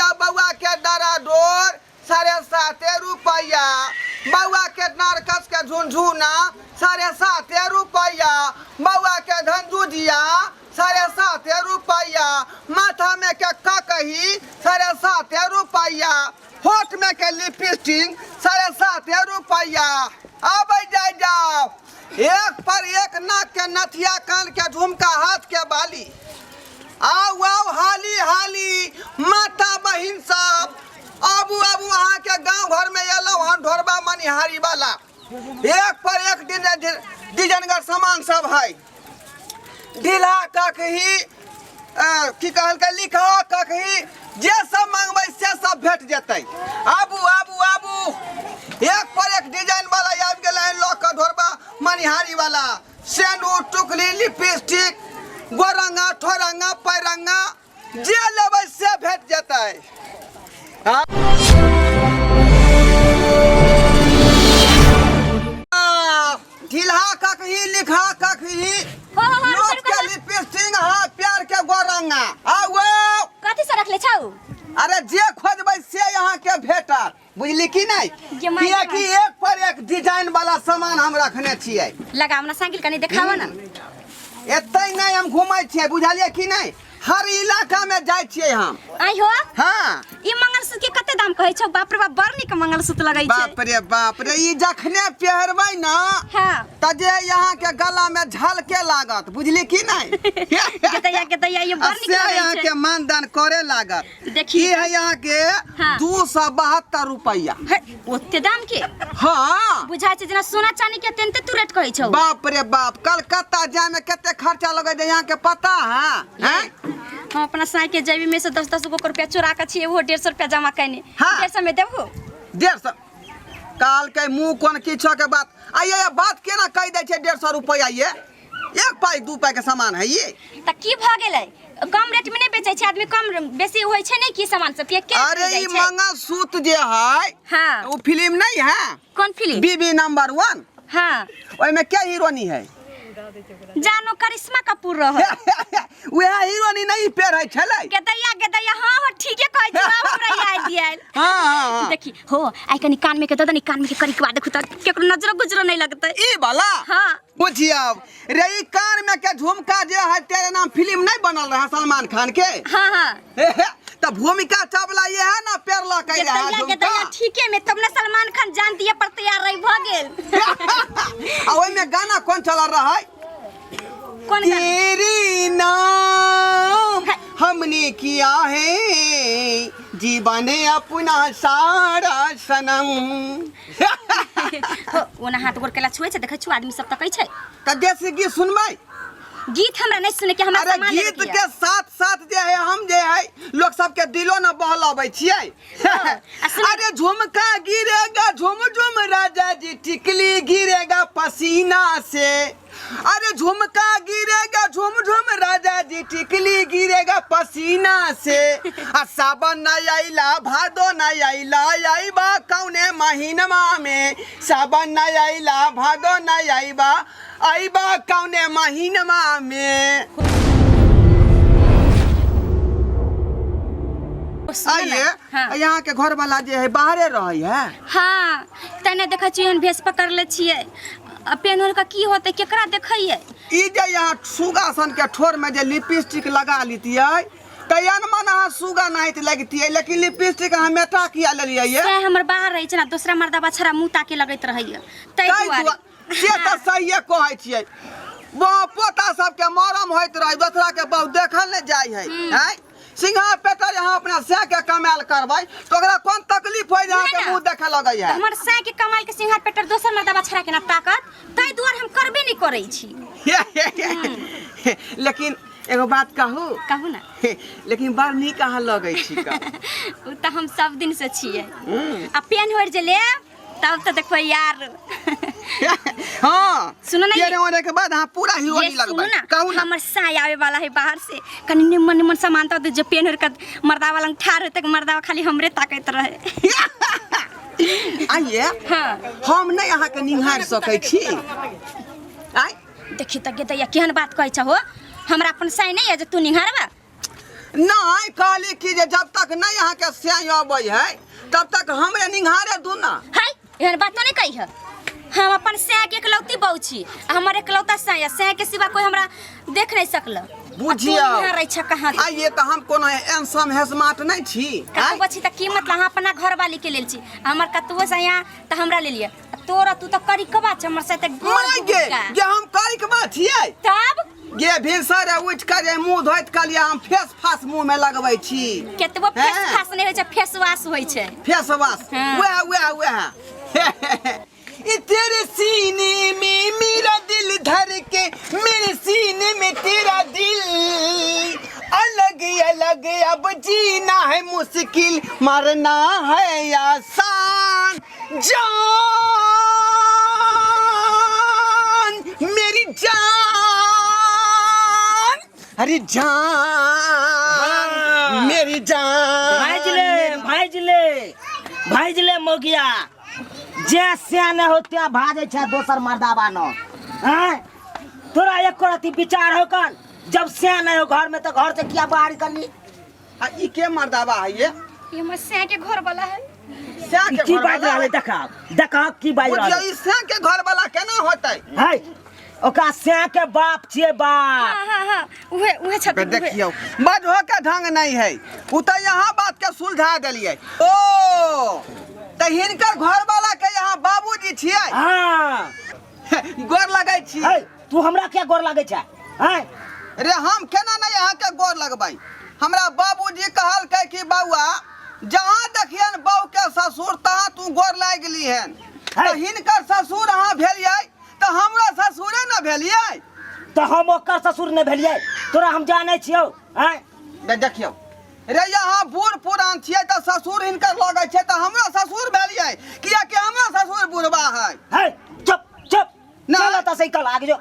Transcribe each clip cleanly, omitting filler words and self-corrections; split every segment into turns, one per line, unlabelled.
जाओ बउआ के डरा डोर 7.5 रुपैआ। बउआ के नारकस के झुनझुना 7.5 रुपैआ। बउआ के धनजुजिया 7.5 रुपैआ। माथा में के ककही 7.5 रुपैआ। होठ में के लिपस्टिक 7.5 रुपैआ। आबै जाय जाओ, एक पर एक नाक के नथिया, कान के झुमका, हाथ के बाली। आउ आउ हाली हाली माता बहिन सब, आबू आबू। अहाँ के गांव घर में एलहुँ हन ढोरबा मनिहारी वाला। एक पर एक डिजाइनगर सामान सब है। ढीला ककही, की कहलकै, लिखा ककही, जे सब मंगबै से सब भेट जेतै। आबू आबू आबू, एक पर एक डिजाइन वाला आबि गेलै हन लऽ कऽ ढोरबा मनिहारी वाला। सेनूर, टुकली, लिपस्टिक, गोरंगा, ठोरंगा, पैरंगा, जे लेबै से भेट जेतै। ढिलहा ककही, लिखा ककही,
हो हो हो
लोक
रुको,
के
रुको।
लिपस्टिक, हाँ, प्यार के गोरंगा। आउ
कथी से रखले छौ?
अरे जे खोजबै से यहाँ के भेटत, बुझली कि नहीं?
जे माय
कियाकि एक पर एक डिजाइन वाला सामान हम रखने छियै।
लगाव ना साइकिल, कनी देखाव ना।
एतै नहीं हम घूमै छियै, बुझलियै कि नहीं? हर इलाका में जाइ छियै हम।
आई हो?
हाँ।
ई मंगलसूत्र के कते दाम कहै छौ? बाप रे बाप, बड़ नीक मंगलसूत्र लगै छै।
बाप रे बाप रे, ई जखने पहिरबै ना,
हाँ,
त जे यहाँ के गला में झलके लागत, बुझली कि नहीं?
केतैया केतैया, ये
आ
बड़ नीक
से
लगै
यहाँ
छै।
के मानदान करे लागत।
देखी।
ई है यहाँ के
हाँ।
272 रुपया।
हे, ओते दाम के?
हाँ।
बुझाइ छै जेना सोना चानी के तेनते तू रेट कहै छौ।
बाप रे बाप, कलकत्ता जाए में कते खर्चा लगे छै यहाँ के पता है? हैं?
हम अपना साई के जेबी में से 10-10 गो रुपया चोरा के छियै, ओहो 150 रुपया जमा कयने।
हाँ।
150 में देबहो?
150 काल के मुंह कोन किछो के बात आइए, ये बात केना कहि दै छै 150 रुपया? ये एक पाई दू पाई के सामान है ये।
त की भ गेलै, कम रेट में नहीं बेचै छै आदमी? कम बेसी होइ छै नहीं की सामान सब के के
अरे
जाइ
ई
छै?
मंगलसूत्र जे है,
हाँ,
वो फिल्म नहीं है?
कौन फिल्म?
बीबी नंबर 1।
हाँ।
ओहिमे क्या हीरोनी है?
जानो करिश्मा कपूर रह।
वह हीरोनी नहीं पेड़ है छलै।
गेदैया गेदैया, हाँ हाँ, ठीके कहै छी, आब हमरा याद आयल।
हाँ हाँ हाँ।
देखी हो, आइ कनी कान में के दऽ दनी, कान में के करी के बाद देखू त केकरो नजर गुजरो नहीं लगतै।
ई वाला?
हाँ।
बुझियौ रे, ई कान में के झुमका जे है, तेरे नाम फिल्म नहीं बनल रहा सलमान खान के?
हाँ हाँ।
त भूमिका चावला ये है ना पेड़ लऽ के रहा
गेदैया
झुमका।
गेदैया, ठीके में तब ना सलमान खान जान दिए पर तैयार रही भ गेल।
आ ओहिमे गाना कौन चलल रहा?
कौन गाना?
तेरे नाम हमने किया है जीवन अपना सारा सनम।
हो, ओना हाथ गोड़ केला छुए छै, देखै छु आदमी सब तकै छै।
त देसी गीत सुनबै?
गीत हमरा नहीं सुने के, हमरा
अरे
सामान लेबे
गीत
के
के
यऽ।
साथ साथ जे है हम जे है लोग सबके दिलो न बहलाबै छियै।
आ सुन-
अरे झुमका गिरेगा झुम झुम राजा जी, टिकली गिरेगा पसीना से। अरे झुमका गिरेगा झुम झुम राजा जी, टिकली गिरेगा पसीना से। आ सावन न आइला, भादो न आइला, आइबा कौने महीनमा में? सावन न आइला, भादो न आइबा, आइबा कौने महीनमा में?
सुन ना।
आइए।
हाँ।
यहाँ के घर वाला जे है बाहरे रहे है?
हाँ, तने देखै छियै एहन भेष पकड़ ले छियै, आ पेन ओढ़ कऽ की होतै, केकरा देखैयै?
ई जे यहाँ सुगा सन के ठोर में जे लिपस्टिक लगा लीतियै तऽ अनमन अहाँ सुगा नाहित लगतियै, लेकिन लिपस्टिक अहाँ मेटा किया लेलियै ये?
से हमर बाहर रहै छै ने, दोसरा मर्दा बछड़ा मुँह ताके लगैत रहैया, ताहि
ताहि
दुआरे।
से तऽ सहिए कहै छियै, पोता सबके मरम होइत रहै, दोसरा के बहु देखल नहि जाइ है। आँय सिंघा पेटर, यहाँ अपना सै के कमायल करबै तऽ ओकरा कोन तकलीफ होइ जे अहाँके
ना।
मुँह देखऽ लगै है?
हमर साय के कमाल के सिंघार पेटर दोसर मर्दा बछड़ा के ना ताकत, ताहि दुआरे हम करबे नहि करै छी।
लेकिन एगो बात कहू?
कहू ना।
लेकिन बड़ नीक अहाँ लगै छी का।
ओ तऽ हम सब दिन से छियै। आ पेन होर जे लेब तब तऽ देखबै यार।
हाँ।
सुनो ना।
तेरे ओरे के बाद अहाँ पूरा
ये
हीरोनी
सुनू
लगबै।
ना।
कहू ना।
हमर साय आवे वाला है बाहर से, कनी निमन निमन सामान तो जे पेन होर के मर्दा वाला ठार होते, मर्दा खाली हमरे ताकैत रहे।
आइए।
हाँ।
हम नहीं अहाँके निहारि सकै छी आइ।
देखी तऽ गेदैया, केहन बात कहै छहो? हमरा अपन साय नहीं है जे तू निहारबा?
नहीं कहली कि जे जब तक नहीं अहाँ के स्याही अबै है तब तक हमरे निंघारे दू ना।
है एहन बात नहीं कही है। हम अपन सैया के एकलौती बहू छी आ हमर एकलौता सैया, सैया के सिवा कोई हमरा देख नहीं सकल।
बुझियौ।
यहाँ रही छ कहाँ?
आ ये तऽ हम कोनो एनसम हेस्मार्ट नहीं छी।
कतबो छी तऽ की मतलब, अहाँ अपना घरवाली के लेल छी, हमर कतबो सैया तऽ हमरा लेल ये। आ तोरा तू तऽ करी कबा छ हमर से तऽ गोर
माय गे
गुबका।
जे हम करी के बात छियै।
तब
गे भिनसर उठि कऽ जे मुँह धोइत कहलियै हम फेस फास मुँह में लगबै छी।
केतबो फेस
हैं?
फास नहीं होइ छै, फेस वाश होइ छै।
Face wash.
हाँ।
वएह वएह वएह ई तेरे सीने में मेरा दिल धर के, मेरे सीने में तेरा दिल, अलग अलग अब जीना है मुश्किल, मरना है आसान, जान मेरी जान, अरे जान मेरी जान।
भाइजले भाइजले भाइजले मोगिया, जे सियाने हो त्या भाजै छै दोसर मर्दाबा न। हैं तोरा एको रति विचार हो कन, जब सियाने हो घर में तो घर से किया बाहर निकलली?
आ ई के मर्दाबा है ये?
ये हमर सैया के घर वाला है।
सैया के
की
घर
बाजि
वाला?
रहल है? देखा देखा की बाजि रहल
बुझियौ
है।
ई सैया के घर वाला केना होतै?
है ओकरा सैया के बाप छियै बाप।
हाँ हाँ हाँ उहे उहे छथिन उहे।
देखियौ बजहो के ढंग नहीं है, उ तऽ यहाँ बात के सुलझा देलियै। ओ तऽ हिनकर घर वाला के यहाँ बाबूजी छियै?
हाँ।
गोर लगै छी।
है तू हमरा किया गोर लागै छै? हैं
रे हम केना नहीं अहाँ के गोर लगबै? हमरा बाबूजी कहलकै कि बौआ जहाँ देखियन बहू के ससुर तहाँ तू गोर लागि लिहन।
है।
तऽ हिनकर ससुर अहाँ भेलियै तऽ हमरो ससुरे ने भेलियै।
तऽ हम ओकर ससुर नहि भेलियै, तोरा हम जानै छियौ। हैं
देखियौ रे यहाँ बूढ़ पुरान छियै तऽ ससुर हिनकर लगै छै तऽ हमरो ससुर भेलियै, कियाकि हमरो ससुर बुढ़बा है।
है चुप चुप
ना।
चल तऽ साइकिल आगे जो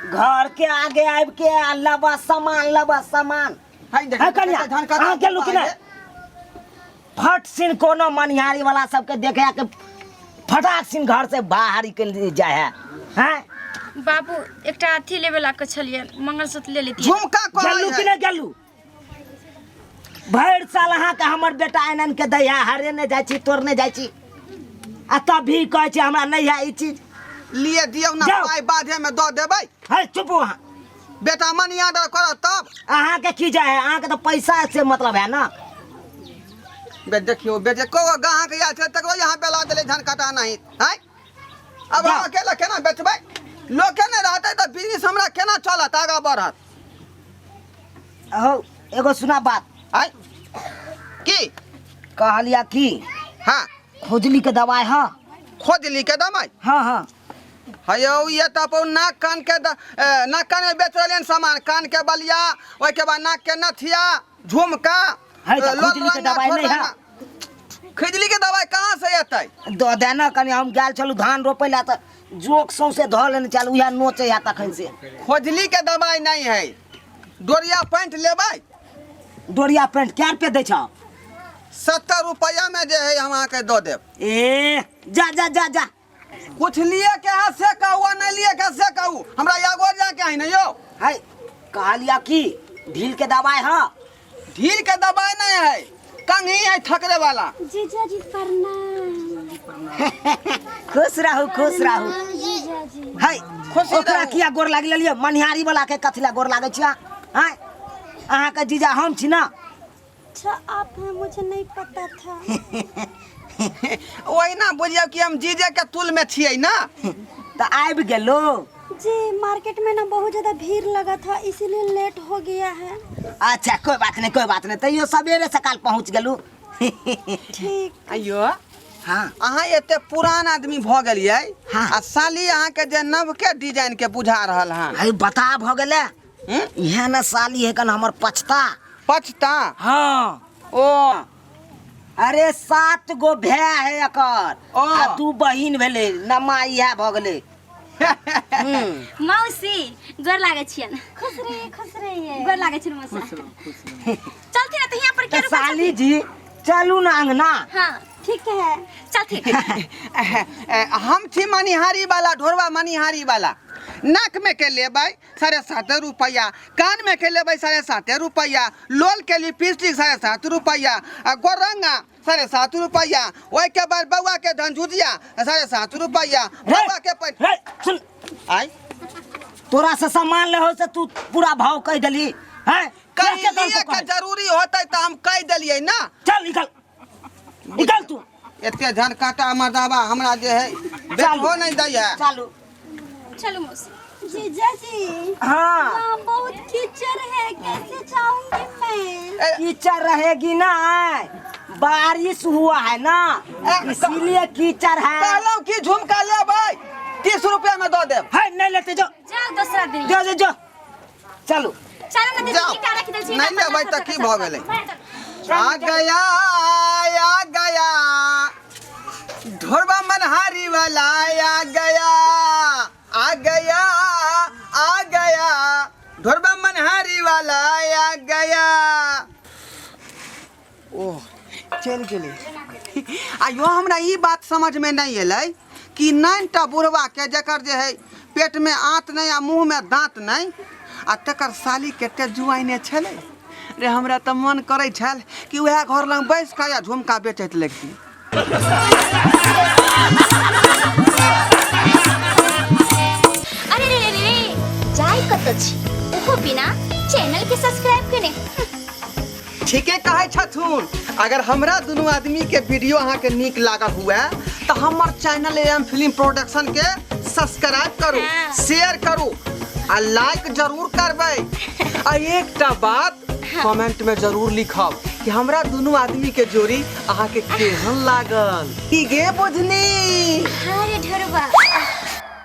घर के आगे आबि के आ लबा सामान लबा सामान।
है देखियौ,
है कन्या,
कते धान काटल
अहाँ गेलहुँ कि नहि? फट सिन कोनो मनिहारी वाला सबके देखे के फटाक सिन घर से बाहर निकल जाय है। हैं
बाबू एकटा अथी लेबे ला के छलियै, मंगलसूत्र ले लेतियै।
झुमका कहै
गेलहुँ कि
है।
नहि गेलहुँ? भरि साल अहाँके हमर बेटा आनि आनि के दैया, हरेने जाइ छी तोड़ने जाइ छी, आ तब भी कहै छी हमरा नहि है ई चीज।
लिए दियौ ना।
जाउ।
पाइ बाधे में दऽ देबै।
है चुप अहाँ।
बेटा मनी ऑर्डर करत तब।
अहाँके की जाइ है? अहाँके तऽ पैसा से मतलब है ना।
बे देखियौ बेटे को गाहक आयल छै तकरो यहाँ बेला देलै धान कटा नहीं है। अब हम
जाउ।
अकेला केना बेचबै? लोके नहि रहतै तऽ बिजनेस हमरा केना चलत आगाँ बढ़त?
हो एगो सुना बात।
आय की
कहलिया की?
हाँ।
खुजली के दवाई? हाँ
खोजली के दवाई?
हाँ हाँ।
हयौ ये तऽ अपन नाक कान के नाक कान में बेच रहलियन सामान, कान के बलिया, ओहिके बाद नाक के नथिया, झुमका।
है तऽ
लोल
खुजली के
रंगा,
दवाई
ठोर
नहि है?
रंगा। खिजली के दवाई कहाँ से एतै?
दऽ दे ने कनि, हम गेल छलहुँ धान रोपै लए तऽ जोक सौंसे धऽ लेने छल, उएह नोचै है तखन से।
खोजली के दवाई नहीं है। डोरिया पैंट लेबै?
डोरिया पैंट कै रुपये दै छौ?
70 रुपया में जे है हम अहाँके दऽ देब।
ए जा जा जा जा।
कुछ लिए के है से कहू आ नहीं लिए के है से कहू, हमरा आगो जाके है ने यौ।
है कहलिया की ढील के दवाई? हाँ
ढील के दवाई नहीं है, कंघी है ठकरे वाला।
जीजाजी प्रणाम।
खुश रहू खुश रहू।
जीजाजी
है
खुशी
ओकरा
रहू।
किया गोर लागि लेलियै? मनिहारी वाला के कथी लए गोर लागै छियै? आँय अहाँके जीजा हम छी ना।
अच्छा आप हैं, मुझे नहीं पता था।
ओहिना बुझियौ कि हम जीजे के तुल में छियै ना।
तऽ आबि गेलो
जी। मार्केट में ना बहुत ज़्यादा भीड़ लगा था, इसीलिए लेट हो गया है।
अच्छा कोई बात नहीं कोई बात नहीं, तैयो सवेरे सकाल पहुँच गेलू।
ठीक।
अयो
हाँ
अहाँ एते पुरान आदमी भऽ गेलियै।
हाँ।
आ साली अहाँके जे नवके डिजाइन के बुझा रहल हन।
है बता भऽ गेलै।
हम्म?
इएह ने साली है कन हमर पछता।
पछता?
हाँ।
ओ
अरे 7 गो भाय है एकर।
ओ।
आ 2 बहिन भेलै, नमा इएह भऽ गेलै।
मौसी गोर लागै छियन। खुश रहिए खुश रहिए। गोर लागै छियन मौसी। चलती ना तो यहाँ पर
तऽ
के रुकल
साली
छथिन?
जी चलू ना अंगना।
हाँ ठीक है चलती।
हम छी मनिहारी वाला, ढोरवा मनिहारी वाला। नाक में के लेबै 7.5 रुपैआ, कान में के लेबै 7.5 रुपैआ, लोल के लिपस्टिक 7.5 रुपैआ, आ गोरंगा 7.5 रुपैआ, ओहिके बाद बौआ के धनझुजिया 7.5 रुपैआ, बौआ के
रे सुन
आय
तोरा से सामान ले हो से तू पूरा भाव कह देली हैं?
कहीं
के दाम
लिए
तो
के
कहै?
जरूरी होतै तऽ हम कहि देलियै ना।
चल निकल निकल तू।
एते झन काटा मर्दाबा हमरा जे है बेचबो नहीं दै है।
चालू
चलू मौसी।
जीजा जी।
हाँ।
वहाँ बहुत कीचड़ है, कैसे जाऊंगी मैं?
कीचड़ रहेगी ना, बारिश हुआ है ना, इसीलिए कीचड़ है।
कहलहुँ कि झुमका लेबै 30 रुपया में दऽ देब।
है नहीं लेते जो।
जाओ दूसरा दिन।
जो जो जो चलो।
चलो ना दीदी,
जाओ।
ईटा रख देल छी।
नहीं लेबै तऽ की भऽ गेलै? आ गया आ गया ढोरबा मनहारी वाला, आ गया आ गया आ गया ढोरबा मनहारी वाला आ गया। ओह चलि गेलै। आ यो हमरा ई बात समझमे नहि एलै कि 9टा बुढ़बाके जकर जे है पेटमे आँत नहि आ मुँहमे दाँत नहि, आ तकर साली कते जुआइने छलै रे। हमरा तऽ मन करै छल कि उएह घर लग बैस कऽ या झुमका बेचैत लगिती।
अरे रे रे रे, जाय कतऽ छी ओहो बिना चैनल के सब्सक्राइब केने?
ठीके कहै छथुन। अगर हमरा दुनू आदमी के वीडियो अहाँके नीक लागल हुए तऽ हमर चैनल एम फिल्म प्रोडक्शन के सब्सक्राइब करू,
हाँ।
शेयर करू आ लाइक जरूर करबै। आ एकटा बात कमेंट में जरूर लिखब कि हमरा दुनू आदमी के जोड़ी अहाँके केहन लागल। की गे बुझनी?
हाँ रे ढोरबा।